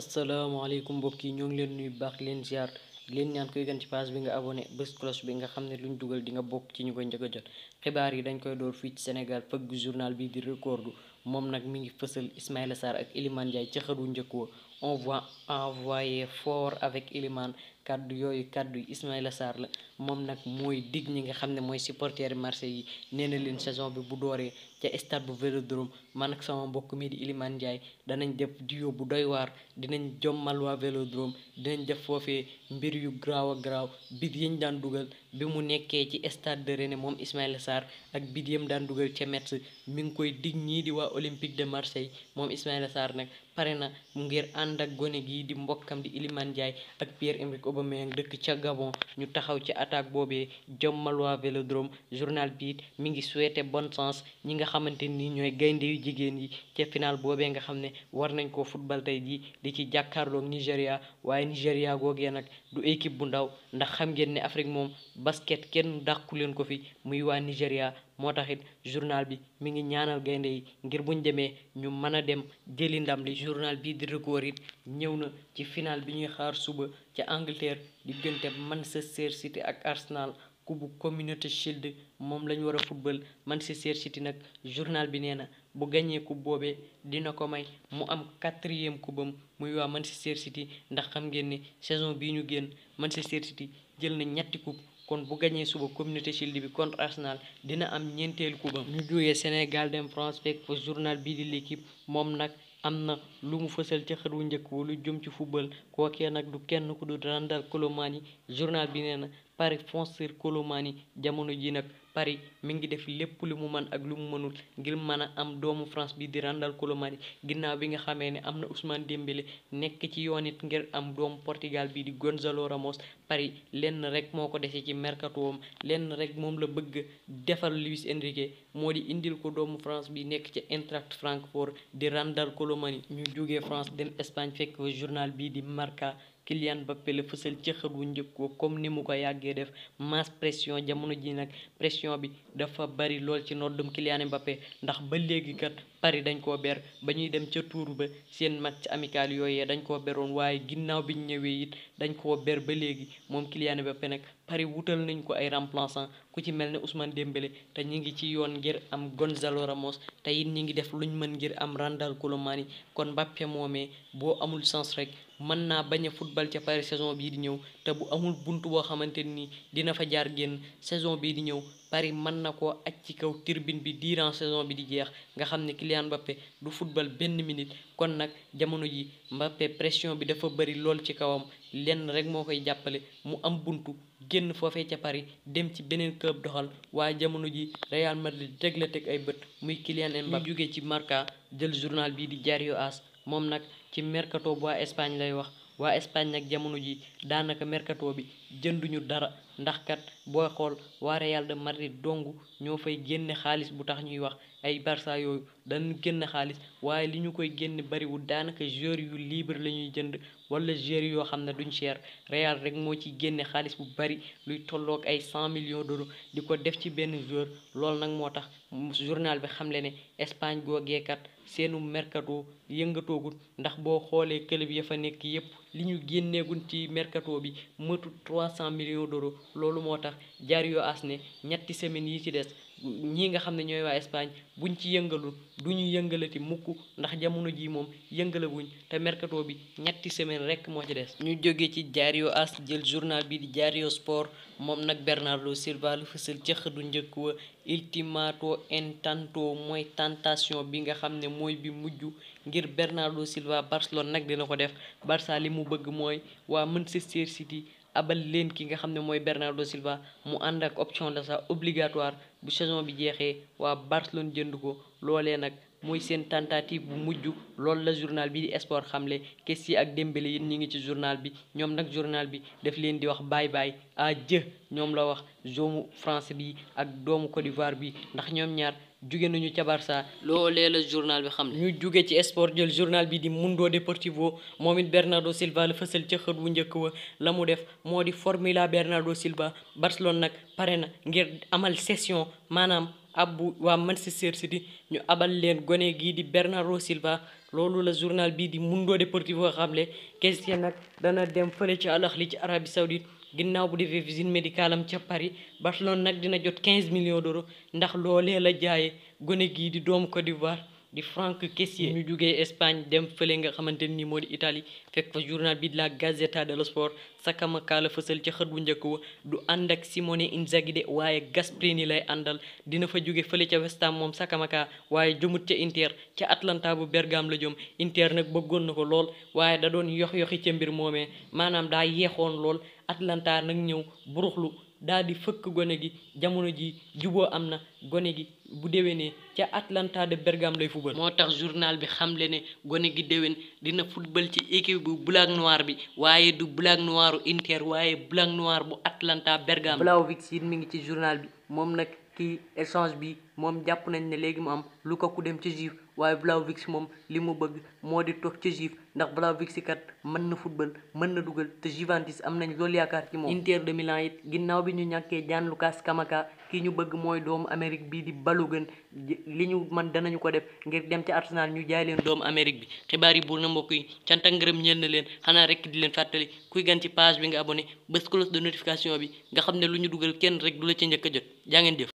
asalaamaaleykum mbokk yi ñoo ngi leen nuyu baax leen ziar leen ñaan koy gën ci page bi nga abonné bés cloche bi nga xam ne luñ dugal di nga bokk ci ñu koy njëkk a jot xibaar yi dañ koy door fii ci Sénégal fëgg journal bi di record moom nag mi ngi fësal Ismaïla Sarr ak Iliman Ndiaye ca xëru njëkk wa on va envoyer fort avec Iliman kaddu yooyu kaddu Ismaïla Sarr la moom nag mooy dig ñi nga xam ne mooy supporter Marseille yi nee na leen saison bi bu dooree ca stade bu Vélodrome man ak sama mbokk mi di Iliman Ndiaye danañ def duo bu doy waar dinañ jommal waa Vélodrome dinañ def foofee mbir yu graaw a graaw bit yañ daan dugal bi mu nekkee ci stade de Rennes moom Ismaïla Sarr ak bit yam daan dugal ca Metz mi ngi koy dig ñii di waa Olympique de Marseille moom Ismaïla Sarr nag pare na mu ngir ànd ak gone gii di mbokkam di Iliman Ndiaye ak Pierre-Emerick Aubameyang dëkk ca Gabon ñu taxaw ci attaque boobee jommal waa Vélodrome journal bi it mi ngi souhaité bonne chance ñi nga xamante ni ñooy gaynde yu jigéen yi ca final boobee nga xam ne war nañ koo football tey jii di ci jàkkaarloog Nigéria waaye Nigéria googee nag du équipe bu ndaw ndax xam ngeen ne Afrique moom basket kenn dàqu leen ko fi muy waa Nigéria moo taxit journal bi mi ngi ñaanal gaynde yi ngir buñ demee ñu mën a dem jëli ndam li journal bii di record it ñëw na ci final bi ñuy xaar suba ca Angleterre diggante Manchester City ak Arsenal kubu Community Shield moom lañ war a football Manchester City nag journal bi nee na bu gañee coupe boobee dina ko may mu am 4e kubam muy waa Manchester City ndax xam ngeen ne saison bii ñu génn Manchester City jël na ñetti coupe kon bu gañee suba Community Shield bi contre Arsenal dina am ñeenteelu kubam ñu jógee Sénégal dem France fekk fa journal bii di l'équipe moom nag am na lu mu fësal ca xët wu njëkk wa lu jëm ci football kookee nag du kenn ku du Randal Colomani journal bi nee na Paris fonceur Colomani jamono ji nag Paris mi ngi def lépp lu mu mën ak lu mu mënul ngir mën a am doomu France bi di Randal Colomani ginnaaw bi nga xamee ne am na Ousmane Dembélé nekk ci yoon it ngir am doomu Portugal bi di Gonzalo Ramos Paris lenn rek moo ko dese ci mercato am lenn rek moom la bëgg defal Luis Enrique moo di indil ko doomu France bi nekk ci Eintracht Francfort di Randal Colomani ñu jógee France dem Espagne fekk fa journal bii di Marca Kylian Mbappé la fësal ci xët wu njëkk ko comme ni mu ko yàggee def masse pression jamono ji nag pression bi dafa bari lool ci noddum Kylian Mbappé ndax ba léegi kat Paris dañ koo ber ba ñuy dem ca tour ba seen match amical yooyee dañ koo beroon waaye ginnaaw bi ñu ñëwee it dañ koo ber ba léegi moom Kylian Mbappé nag Paris wutal nañ ko ay remplaçant ku ci mel ne Ousmane Dembélé te ñi ngi ci yoon ngir am Gonzalo Ramos te it ñi ngi def luñ mën ngir am Randal Colomani kon Mbappé moomee boo amul sens rek mën naa bañ a football ca Paris saison bii di ñëw te bu amul buntu boo xamante ni dina fa jaar génn saison bii di ñëw Paris mën na koo aj ci kaw tribune bi durant saison bi di jeex nga xam ne Kylian Mbappé du football benn minute kon nag jamono ji Mbappé pression bi dafa bëri lool ci kawam lenn rek moo koy jàppale mu am buntu génn foofee ca Paris dem ci beneen club doxal waaye jamono ji Real Madrid teg la teg ay bët muy Kylian Mbappé jógee ci Marca jël journal bii di Diario AS moom nag ci mercato bu waa Espagne lay wax waa Espagne nag jamono ji daanaka mercato bi jënduñu dara ndax kat booy xool waa Real de Madrid dong ñoo fay génne xaalis bu tax ñuy wax ay Barça yooyu dañu génn xaalis waaye li ñu koy génne bariwul daanaka joueurs yu libre la ñuy jënd wala joueurs yoo xam ne duñ cher Real rek moo ci génne xaalis bu bari luy tolloog ay 100 millions d'euros di ko def ci benn joueur loolu nag moo tax journal bi xamle ne Espagne googeekat seenu mercato yëngatoogut ndax boo xoolee club ya fa nekk yépp li ñu génneegun ci mercato bi mëtu 300 millions d'euros loolu moo tax Diario AS ne ñetti semaines yi ci des ñi nga xam ne ñooy waa Espagne buñ ci yëngalul du ñu yëngalati mukk ndax jamono ji moom yëngalaguñ te mercato bi ñetti semaine rek moo ci des ñu jóge ci Diario AS jël journal bi di Diario Sport moom nag Bernardo Silva lu fësal ca xëdu njëkk wa ultimato intanto mooy tentation bi nga xam ne mooy bi mujj ngir Bernardo Silva Barcelone nag dina ko def Barça li mu bëgg mooy waa Manchester City abal leen ki nga xam ne mooy Bernardo Silva mu ànd ak option d'achat obligatoire bu saison bi jeexee waa Barcelone jënd ko loolee nag mooy seen tentative bu mujj loolu la journal bi di Sport xamle Kessie ak Dembélé yéen ñi ngi ci journal bi ñoom nag journal bi daf leen di wax bye bye adieu ñoom la wax doomu France bi ak doomu Côte d'Ivoire bi ndax ñoom ñaar jóge nañu ca Barça loolee la journal bi xam ñu jóge ci sport jël journal bi di Mundo Deportivo moom it Bernardo Silva la fësal ca xët wu njëkk wa la mu def moo di formula Bernardo Silva Barcelone nag pare na ngir amal session maanaam abbu waa Manchester City ñu abal leen gone gii di Bernardo Silva loolu la journal bii di Mundo Deportivo xamle. Kessie nag dana dem fële ci Al Ahly ci Arabie Saoudite ginnaaw bu defee visite médicale am ca Paris. Barcelone nag dina jot 15 millions d'euros ndax loolee la jaayee gone gii di doomu Côte d'Ivoire di Franck Kessie. ñu jugee Espagne dem fële nga xamante ni moo di Italie fekk fa journal bi de la Gazzetta dello Sport. Scamacca la fësal ca xët bu njëkk wa du ànd ak Simone Inzaghi de waaye Gasperini lay àndal dina fa jóge fële ca West Ham moom Scamacca waaye jëmut ca Inter ca Atalanta bu Bergame la jëm. Inter nag bëggoon na ko lool waaye da doon yoxi ca mbir moomee maanaam daa yeexoon lool. Atalanta nag ñëw buruxlu daal di fëkk gone gi jamono ji juboo am na gone gi bu déwénee ca Atalanta de Bergame lay fubal. moo tax journal bi xamle ne gone gi déwén dina football ci équipe bu black noir bi waaye du black noiru Inter waaye black noir bu Atalanta Bergame. Vlahovic it mi ngi ci journal bi moom nag kii échange bi moom jàpp nañ ne léegi mu am Lukaku dem ci Juve waaye Vlahovic moom li mu bëgg moo di toog ci Juve ndax Vlahovic kat mën na football mën na dugal te Juventus am nañ loolu yaakaar ci moom. Inter de Milan it ginnaaw bi ñu ñàkkee Gianluca Scamacca kii ñu bëgg mooy doomu Amérique bii di Balogun li ñu man danañu ko def ngir dem ci Arsenal ñu jaay leen doomu Amérique bi. xibaar yi buur na mbokk yi cant ak ngërëm ñeel na leen xanaa rek di leen fàttali kuy gan ci page bi nga abonné bés cloche de notification bi nga xam ne lu ñu dugal kenn rek du la ca njëkk a jot jaa ngeen jëf.